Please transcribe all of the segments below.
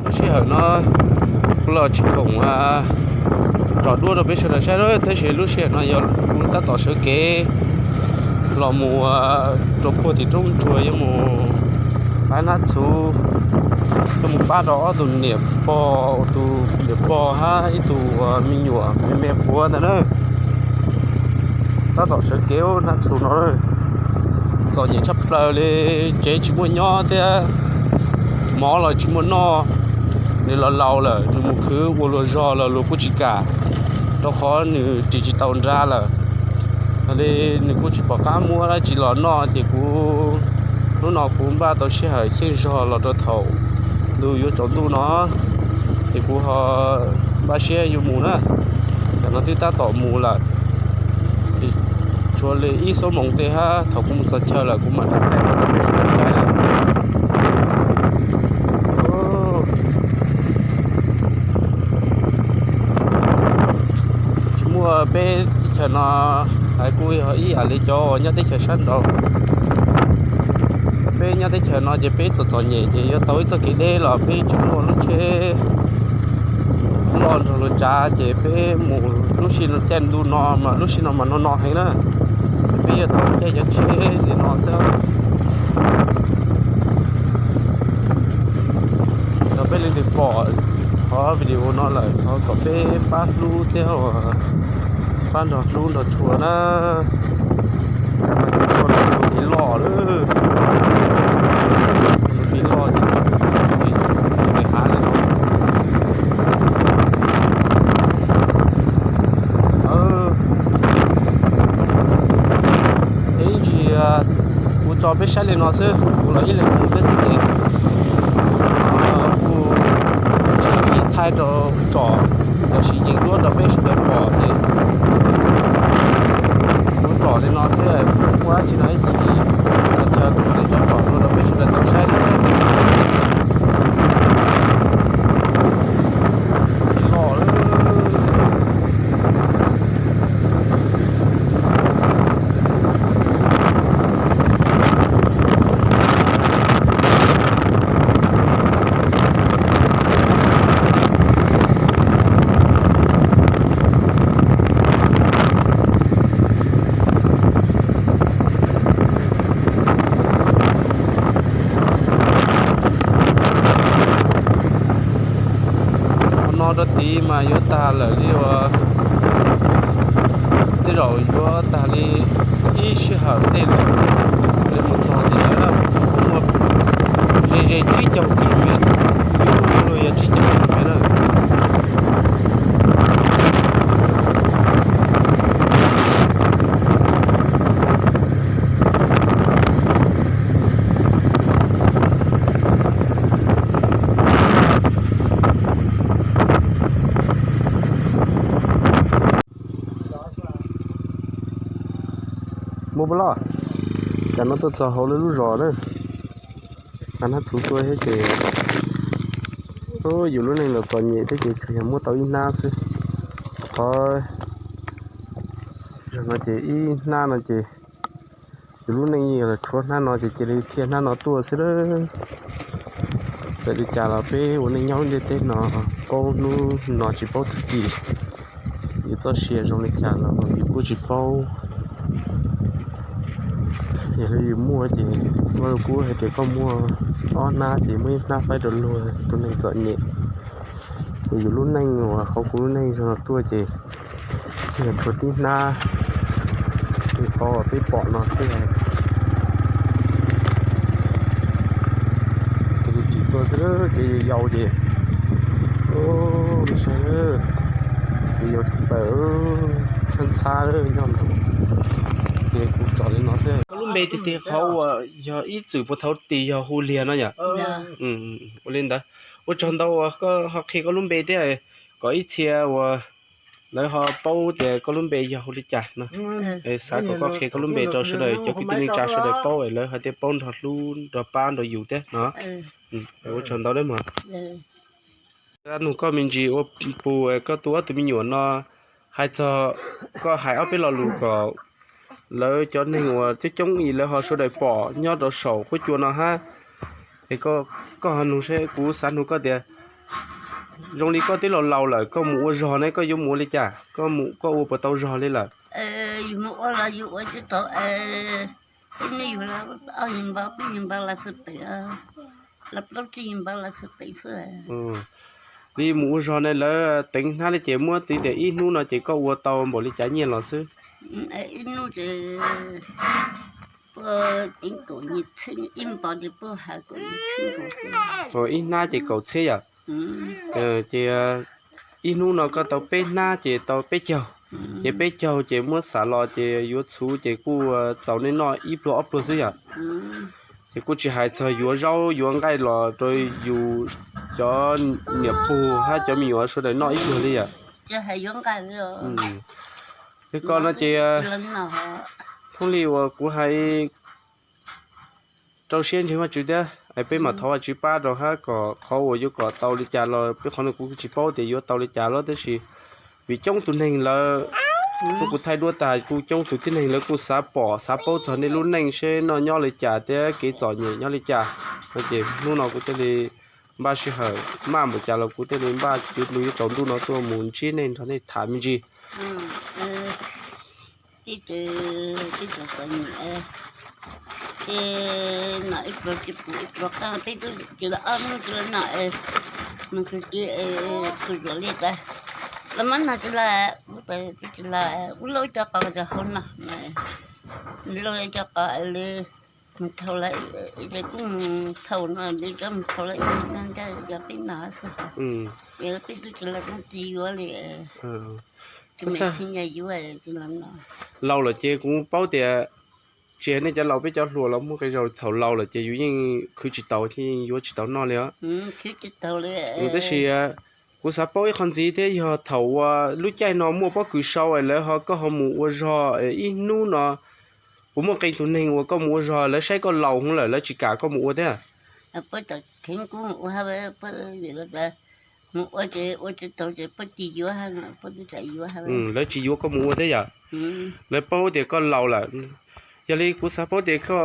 Lub sij hawm no kuv los tsis khoom tsom duab rau peb sawv daws saib lawm, tab sis lub sij hawm no yog kuv tab tom sawv kev los mus rau puag tim roob ntsuag yuav mus pab hnab txhuv, yuav mus pab rau ob tug niam pog, tus niam pog hab ib tug me nyuam me me quav ntawd na. Tab tom sawv kev hnab txhuv no, txom nyem tshaj plaws li, tsev tsis muaj nyob thiab, mov los tsis muaj noj. Nws los laus lawm, nws mus khwv ua luag zog los luag kuj tsis kam, rau qhov nws ris tsis tau nra lawm. Yog li nws kuj tsis pom qab muab dab tsi los noj ces kuv, hnub no kuv npaj tau sij hawm xyeej zog los rau thaum ntuj yuav tsaus ntuj no, ces kuv ho npaj siab yuav mus na. Tam no twb tab tom mus lawm, tshuav li ib xuab moos tej hab thaum kuv mus txog chaw lawm kuv mam rov qab los rau peb sawv daws saib. Tsis muaj, peb teb chaws no hais kuj yog ib yam li cov uas nyob teb chaws sab nraud. Peb nyob teb chaws no ces peb txom txom nyem ces yuav tau ib txoj kev deb los peb tsis muaj lub tsheb loj nrog luag tsav ces peb mus lub sij no caij ntuj no mas lub sij no mas no no heev na. Ces peb yuav tau caij cov tsheb li no xwb. Yog peb leej twg pom qhov video no lawm thov kom peb pab hlub thiab pab nrog hlub nrog tshua na. Tus kev loj lawm, tus kev loj ces kev hav li no. Ib ntsis kuv tso peb saib li no xwb, kuv los ib leeg mus peb xwb ces kuv tsis thaij rau tsom, los sis yees duab rau peb sawv daws pom ces kuv tsom li no xwb, muaj dab tsi no ib chim txog chaw kuv mam li tsom dua rau peb sawv daws tau saib. Loj lawm. Qhov no rau tid mas yuav tag lawm li uas, tej zaum yuav tag li ib sij hawm tej li mus txog ces lawv muaj ze ze tsib caug kis lus mev, luag yog tsib caug kis lus mev na. Muaj puas loj? Cas no tuaj txog hauv lawv lub zos na. Hnab txhuv tuaj thiab ces yus lub neej los txom nyem thiab ces tsuas yog muab tau ib hnab xwb. Qhov no ces ib hnab no ces yus lub neej los tshuav hnab no ces cia li thiaj hnab no tuaj xwb lawm. Txawm li cas los peb ua neej nyob ntiaj teb no paub hnub no tsis paub tag kis, yus txoj sia zoo li cas los yus kuj tsis paub. Yog li yus muaj ces Vaj Lug Kub hais tias koj muaj ob hnab ces muaj ib hnab faib rau luag tus neeg txom nyem. Ces yus lub neej uas hauv kuv lub neej zoo no tuaj ces yog tshuav tib hnab li qhov uas peb pom no xwb. Ces ris tuaj xwb, kev yau yau ces, saib, kev yau tshaj plaws, tshab ntxhab nyob ntawd. Ces kuv tsom li no xwb. Koj lub npe tiag tiag qhov uas yog ib txwm puag thaum ub yog hu Liag no yom? Ua li ntawd. Ua tsaug ntau uas koj ho qhia koj lub npe thiab, kom ib txhia uas lawv ho paub tias koj lub npe yog hu li cas no. Xav kom koj qhia koj lub npe rau sawv daws cov kwv tij neej tsa sawv daws paub es lawv ho thiaj paub nrog hlub nrog pab nrog yus thiab no. Ua tsaug ntau nawb mog. Nug koj me ntsis ua puas koj tus ob tug me nyuam no, hais txog, koj hais ob peb lo lus kom lawv cov neeg uas coob coob es lawv ho sawv daws pom nyob rau saum huab cua no hab. Es koj ho nug seb, kuv xav nug koj tias Zoo li koj twb laus laus lawm, koj mus ua zog ne koj yuav mus ua li cas? Koj mus koj ua puas tau zog li lawm? Yus mus ua los yus ua tsis tau, ib hnub yus ob yim npav, peb yim npav los xwb pem, los plaub tsib yim npav los xwb pem xwb. Li mus ua zog ne lawv teev hnab li ces muab twv tias ib hnub no ces koj ua tau npaum li cas nyiaj los xwb? Ib hnub ces puag teev kaum, ib npav ces puag hais kaum, ib hnab ces kaum txhiab yom. Ces ib hnub no koj tau peb hnab ces tau peb caug, ces peb caug ces muab xav los ces yuav txhuv ces kuj txaus nej noj ib pluag ob pluag xwb yom. Ces kuj tsis hais txog yuav zaub yuav nqaij los rau yus cov niam pog hab cov me nyuam sawv daws noj ib pluag li yom. Li koj no ces thoob li uas kuv hais rau siab ntseeg Vajtswv thiab es peb mam thov Vajtswv pab rau hab kom qhov uas yuav kom tau li cas los peb qhov no kuv tsis paub tias yuav tau li cas los tab sis vim coob tus neeg lawv, kuv thaij duab tas kuj coob tus tib neeg lawv kuj xav pom xav paub txog nej lub neej seb noj nyob li cas thiab kev txom nyem nyob li cas. No ces hnub no kuv thiaj li npaj sij hawm maj npaum cas los kuv thiaj li npaj yuav tsaus ntuj no tuaj mus ntsib nej nrog nej tham me ntsis. Peb tsev txom nyem, ces no ib pluag tsis pum ib pluag qeej, peb tub tsis los ob hnub tsis los noj, nws kws ci kws zuam li tas, los mab no tsis los, ub tsis los, ub lauj cov qos cov hau no, lauj cov qos li, mus thau lawm, ces kuj mus thau no li, cov mus thau lawm ib ncaj ncaj cov peb no xwb, ces peb tub tsis los tsis yuav li. Laus lawm ces kuv paub tias tsis hais nej cov laus peb cov hluas los muaj qee zaus thaum laus lawm ces yus yeej khwv tsis taus thiab yeej yuav tsis tau noj li os. Tab sis kuv xav paub ib qho ntxiv thiab yog thaum uas lub caij no muaj pob kws sau es lawv ho koj ho mus ua zog ib hnub no, puas muaj qee tus neeg uas koj mus ua zog lawv saib koj laus hwv lawm lawv tsis kam koj mus ua thiab? Mus ua ces ua tsis tau ces puab tsis yuav, puab tub tsis yuav. Lawv tsis yuav koj mus ua thiab yom? Lawv paub tias koj laus lawm. Yog li kuv xav paub tias koj,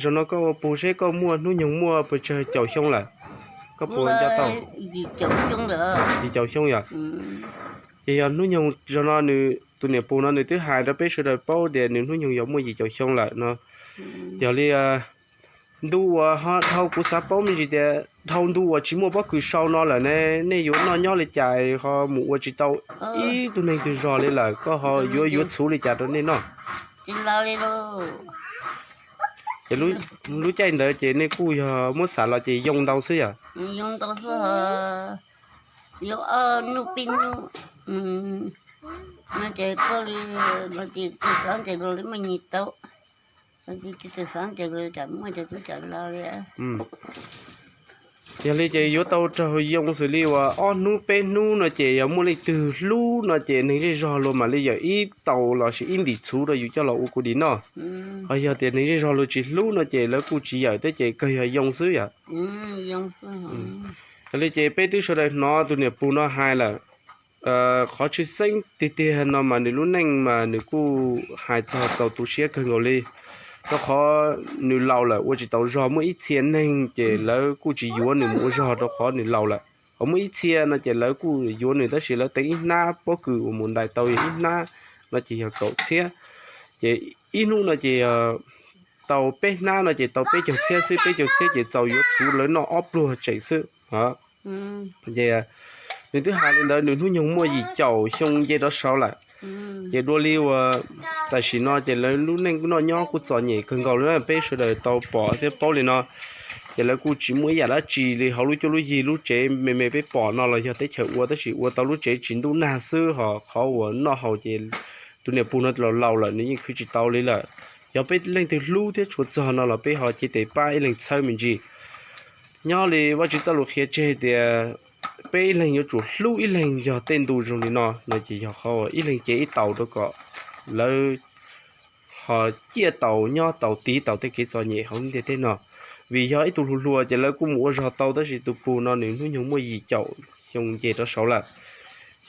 zaum no koj ua pug seb koj muaj hnub nyoog muaj puas tsawg caum xyoo lawm? Koj puas nco tau? Yim caum xyoo yom? Ces yog hnub nyoog zaum no nws tus niam pug no nws twb hais rau peb sawv daws paub tias nws hnub nyoog yog muaj yim caum xyoo lawm no. Yog li ntu uas ho dhau kuv xav paub me ntsis tias dhau ntu uas tsis muaj pob kws sau no lawm ne, nej yuav noj nyob li cas ho mus ua tsis tau ib tug neeg twg zog li lawm, koj ho yuav yuav txhuv li cas rau nej noj? Ces lub caij ntawd ces nej kuj yog muab xam los ces yoo ntau xwb yom? Yuav ob hnub peb hnub no ces puab li, no ces tsis xav ces luag li muaj nyiaj tau, tsis xav ces luag muaj ces tub tsam los li. Yog li ces yuav tau raug yoo xws li uas ob hnub peb hnub no ces yog muaj leej twg hlub no ces neeg zej zog luag mam li yawm ib tau lossis ib ntim txhuv rau yus coj los ua kuv dim noj. Ho yog tias neeg zej zog luag tsis hlub no ces lawv kuj tsis yawm thiab ces kawg yog yoo xwb yom. Yog li ces peb twb sawv daws hnov tus niam pug no hais lawm, qhov tshwj xeeb tiag tiag no mas nws lub neej mas nws kuj hais txog txaus tu siab kawg nkaus li, rau qhov nws laus lawm ua tsis tau zog, muaj ib txhia neeg ces lawv kuj tsis yuav nws mus ua zog rau qhov nws laus lawm. Ho muaj ib txhia no ces lawv kuj yuav nws tab sis lawv teev ib hnab pob kws uas mus ntais tau yog ib hnab no ces yog kaum txhiab, ces ib hnub no ces tau peb hnab no ces tau peb caug txhiab xwb, peb caug txhiab ces txaus yuav txhuv lawv noj ob pluag tseem xwb. Ces nws twb hais li ntawd nws hnub nyoog muaj yim caum xyoo nce rov saud lawm. Ces dua li uas tam sim no ces lawv lub neej noj nyob kuj txom nyem kawg nkaus li, peb sawv daws tau pom thiab paub li no. Ces lawv kuj tsis muaj ib yam dab tsi li hauv lub cuab lub yig, lub tsev me me peb pom no los yog teb chaws ua tab sis ua tau lub tsev tsis ntub nag xwb, ho qhov uas noj haus ces tus niam pug no los laus lawm nws yeej khwv tsis tau li lawm. Yog peb leej twg hlub thiab tshua txog no los peb ho cia tes pab ib leeg txhawb me ntsis. Nyob li Vajtswv txoj lus qhia tseg tias peb ib leeg yuav tsum hlub ib leeg, yog tej ntu zoo li no no ces yog qhov uas ib leeg cev ib taus rau kom lawv ho ciaj taus nyob taus tiv taus tej kev txom nyem hauv lub ntiaj teb no. Vim yog ib tug hluas hluas ces lawv kuj mus ua zog tau tab sis tus pug no nws hnub nyoog muaj yim caum xyoo nce rov saud lawm.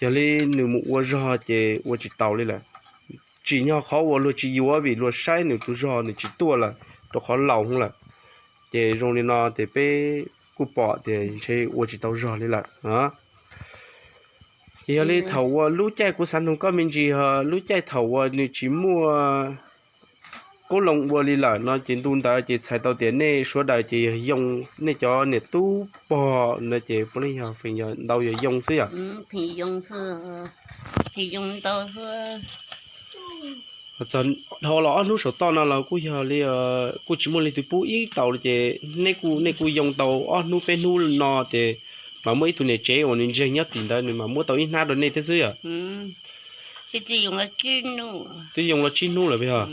Yog li nws mus ua zog ces ua tsis taus li lawm. Tsim nyog qhov uas luag tsis yuav vim luag saib nws tus zog nws tsis tuaj lawm rau qhov laus lawm. Ces zoo li no ces peb kuj pom tias ntshe ua tsis tau zog li lawm. Ces yog li thaum uas lub caij kuv xav nug koj me ntsis, lub caij thaum uas nws tsis muaj qoob loo ua li lawm no ces ntu ntawd ces txhais tau tias nej sawv daws ces yog yoo, nej cov niam tub pog no ces puav leej yog feem ntau yog yoo xwb yom. Dhau los ob hnub saum toj no los kuj yog li, kuj tsis muaj leej twg pub ib tau li ces nej kuj yoo tau ob hnub peb hnub no ces mam muaj ib tug niam tsev uas nws ntseeg nyob tim ntawd nws mam muab tau ib hnab rau nej thiab xwb yom. Twb yoo los tsib hnub lawm yog.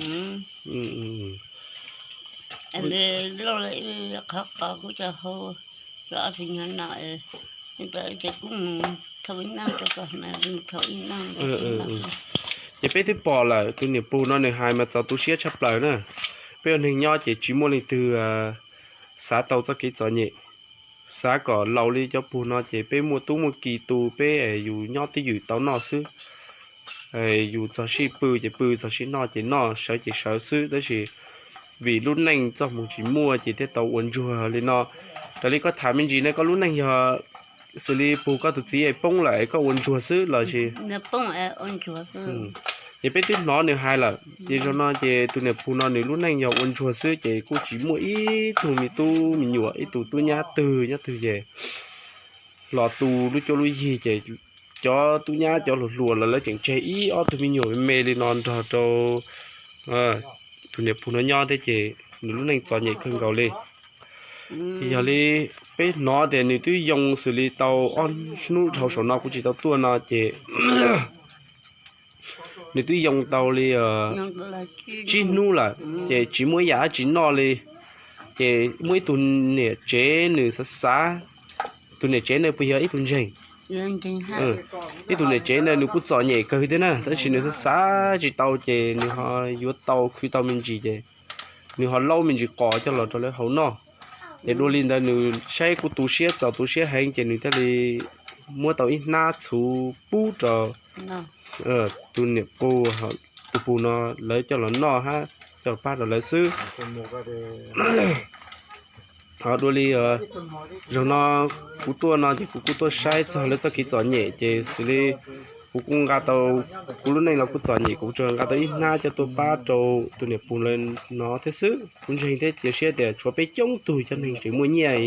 Ces peb twb pom lawm tus niam pug no nws hais mas txaus tu siab tshaj plaws na. Peb ua neeg nyob ces tsis muaj leej twg xav tau txoj kev txom nyem, xav kom laus li cov pug no ces peb muaj tub muaj ki tu peb yus nyob twj ywm tau noj xwb. Yus txog sij pw ces pw, txog sij noj ces noj, sawv ces sawv xwb, tab sis vim lub neej txoj hmoo tsis muaj ces thiaj tau ua ntsuag li no. Raws li koj tham me ntsis ne koj lub neej yog xws li pug koj tus txiv es poob lawm es koj ua ntsuag xwb los sis? Ces peb twb hnov nws hais lawm ces zaum no ces tus niam pug no nws lub neej yog ua ntsuag xwb ces kuj tsis muaj ib tug me tub me nyuam ib tug tub nyab twg nyob twg ces los tu lub cuab lub yig ces cov tub nyab cov hluas hluas los lawv tseem tseg ib ob tug me nyuam me me li no nrog rau tus niam pug no nyob thiab ces nws lub neej txom nyem kawg nkaus li. Yog li peb hnov tias nws twb yoo xws li tau ob hnub dhau saum no kuv tsis tau tuaj no ces nws twb yoo tau li tsib hnub lawm ces tsis muaj ib yam dab tsi noj li. Ces muaj ib tug niam tsev nws xav xav, tus niam tsev no puas yog ib tug ntseeg? Ib tug niam tsev ntawd nws kuj txom nyem kawg thiab na, tab sis nws xav xav tsis tau ces nws ho yuav tau khwv tau me ntsis ces nws ho laub me ntsis qos coj los rau lawv haus noj. Ces dua li ntawd nws saib kuj tu siab txaus tu siab heev ces nws thiaj li muab tau ib hnab txhuv pub rau tus niam pug, tus pug no lawv coj los noj hab coj los pab rau lawv xwb. Ho dua li zaum no kuv tuaj no ces kuv kuj tuaj saib txog lawv txoj kev txom nyem ces xws li kuv kuj nqa tau, kuv lub neej los kuj txom nyem kuv tsuas nqa tau ib hnab coj tuaj pab rau tus niam pug lawv no thiab xwb. Kuv ntseeg thiab cia siab tias tshuav peb coob tug cov neeg tseem muaj nyiaj,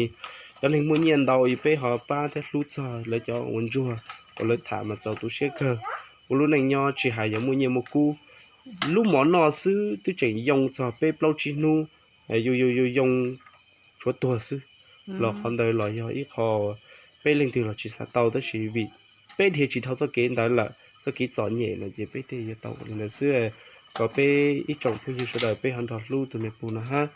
cov neeg muaj nyiaj ntau es peb ho pab thiab hlub txog lawv cov ua ntsuag uas lawv tham mas txaus tu siab kawg. Ua lub neej nyob tsis hais yog muaj nyiaj muaj kub, lub mov noj xwb twb tseem yoo txog peb plaub tsib hnub, yus yus yus yoo tshuav tuag xwb. Los qhov ntawd los yog ib qho peb leej twg los tsis xav tau tab sis vim peb dhia tsis dhau txoj kev ntawd lawm, txoj kev txom nyem lawm ces peb thiaj yuav tau ua li ntawd xwb. Kom peb ib tsoom phooj ywg sawv daws peb ho nrog hlub tus niam pug no hab.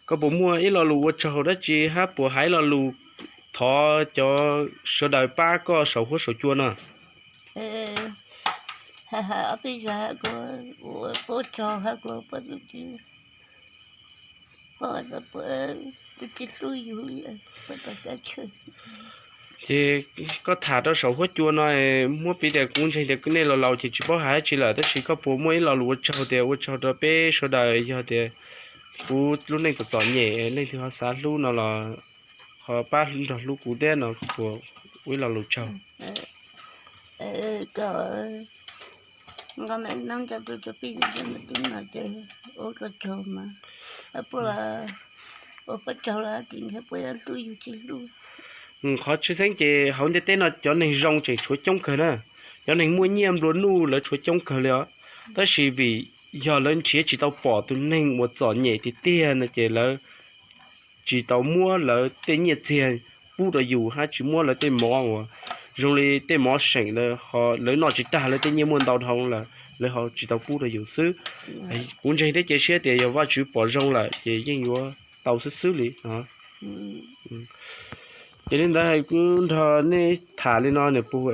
Koj puas muaj ib lo lus ua tsaug dab tsi hab puas hais ib lo lus thov cov sawv daws pab koj saum huab saum cua no? Ces koj tham rau saum huab cua no, muab piv tias kuv ntseeg tias nej laus laus ces tsis paub hais dab tsi lawm, tab sis koj puas muaj ib lo lus ua tsaug tias ua tsaug rau peb sawv daws yog tias kuv lub neej txom txom nyem leej twg ho xav hlub no los ho pab nrog hlub kuv thiab no, koj puas ua ib lo lus tsaug? Qhov tshwj xeeb ces hauv ntiaj teb no cov neeg zoo tseem tshuav coob kawg na, cov neeg muaj nyiaj nplua nuj lawv tshuav coob kawg li os. Tab sis vim yog lawv nrhiav tsis tau pom tus neeg uas txom nyem tiag tiag no ces lawv tsis tau muab lawv tej nyiaj txiag pub rau yus hab tsis muab lawv tej mov uas zoo li tej mov seem lawv noj tsis tag lawv tej nyiaj muaj ntau dhau lawm lawv ho tsis tau pub rau yus xwb. Kuv ntseeg thiab cia siab tias yog Vajtswv pom zoo lawm ces yeej yuav tau xwb xwb li no. Ces li ntawd kuv nrog nej tham li no niam pug,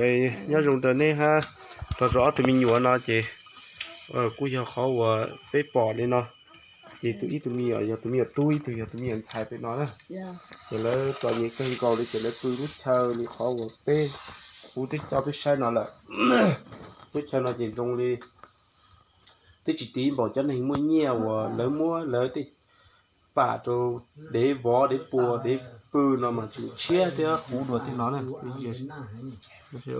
nyob zoo rau nej hab, nrog rau ob tug me nyuam no ces kuj yog qhov uas peb pom li no. Ces ib tug me nyuam yog tus me nyuam tub, ib tug yog tus me nyuam ntxhais pem no na. Ces lawv txom nyem kawg nkaus li ces lawv pw lub chaw li qhov uas peb, kuv twb coj peb saib no lawm. Lub chaw no ces zoo li twb tsis tiv npaum cov neeg muaj nyiaj uas lawv muab lawv tej pam rau dev vov dev pua dev Pw no mas tseem tshiab thiab qhuav dua thiab no na.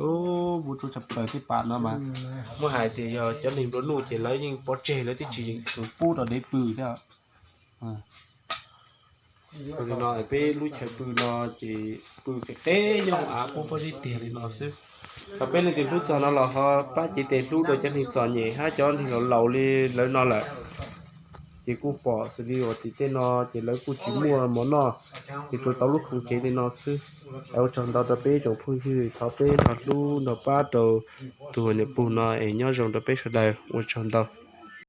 Ub, mus rau tshaj plaws tej pam no mas muab hais tias yog cov neeg nplua nuj ces lawv yeej pov tseg, lawv twb tsis yeem xeev pub rau dev pw thiab. Li no peb lub chaw pw no ces pw qe qeb nyob hauv av puab pob zeb tiag li no xwb. Thaum peb leej twg hlub txog no los ho pab cev tes hlub rau cov neeg txom nyem hab cov neeg laus laus li lawv no lawm. Ces kuj pom xws li uas tim tej no ces lawv kuj tsis muaj mov noj, ces tsuas tau lub khoom tsev li no xwb. Es ua tsaug ntau rau peb tsoom phooj ywg, thov peb nrog hlub nrog pab rau tus niam pug no es nyob zoo rau peb sawv daws, ua tsaug ntau.